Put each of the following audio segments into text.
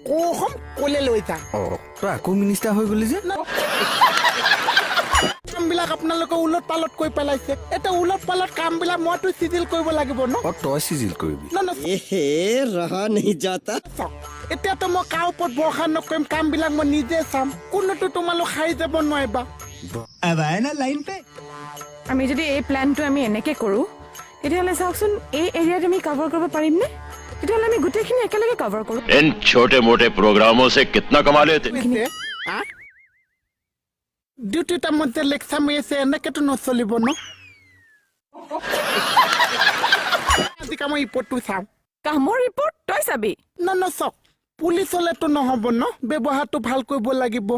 কৌশম ক'লে লৈ যাম। অ, তই আকৌ মিনিষ্টাৰ হৈ গলি যে? কামবিলাক আপোনালোকে ওলট পালট কৰি পেলাইছে। এতিয়া ওলট পালট কামবিলাক মইতো চিজিল কৰিব লাগিব ন? অ, তই চিজিল কৰিবি? ন ন। एहे, रहा नहीं जाता। চাওক, এতিয়াতো মই কাৰ ওপৰত ভৰসা নকৰিম। কামবিলাক মই নিজে চাম। কোনোতো তোমালোক সাৰি যাব নোৱাৰিবা। अब आए ना लाइन पे। আমি যদি এই প্লেনটো আমি এনেকে কৰোঁ, তেতিয়াহ'লে চাওকচোন, এই এৰিয়াত আমি কভাৰ কৰিব পাৰিমনে? তেতিয়াহ'লে আমি গোটেইখিনি একেলগে কভাৰ কৰোঁ। इन छोटे मोटे प्रोग्रामों से कितना कमा लेते। পিছে, আ? ডিউটি টাইমত যে লেকচাৰ মাৰি আছে, এনেকেতো নচলিব ন। আজি কামৰ ৰিপৰ্টটো চাওঁ। কামৰ ৰিপৰ্ট তই চাবি? ন ন, চাওক, পুলিচ হ'লেতো নহ'ব ন, ব্যৱহাৰটো ভাল কৰিব লাগিব।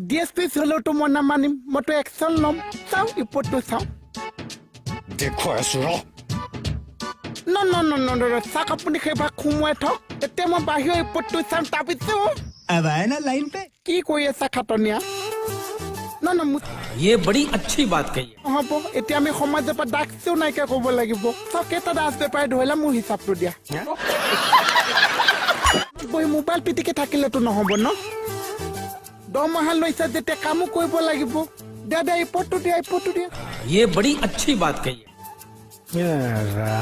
ডি এছ পি হ'লেওতো মই নামানিম, মইতো একশ্যন ল'ম। চাওঁ, ৰিপৰ্টটো চাওঁ। দেখুৱাই আছো ৰ। ন ন ন ন ন, চাওক, আপুনি সেইভাগ সোমোৱাই থওক। এতিয়া মই বাহিৰৰ ৰিপৰ্টটো চাম, তাৰপিছত अब आए ना लाइन पे। কি কৰি আছা খাটনীয়া? ন ন, মোক ये बड़ी अच्छी बात कही है। নহ'ব। এতিয়া আমি সমাজৰ পৰা ড্ৰাগছেও নাইকিয়া কৰিব লাগিব। চাওক, কেইটা ড্ৰাগছ বেপাৰী ধৰিলা, মোৰ হিচাপটো দিয়া। বহি মোবাইল পিটিকি থাকিলেতো নহ'ব ন। দৰমহা লৈছা যেতিয়া কামো কৰিব লাগিব। দিয়া দিয়া, ৰিপৰ্টটো দিয়া, ৰিপৰ্টটো দিয়া। ये बड़ी अच्छी बात कही है। এৰা।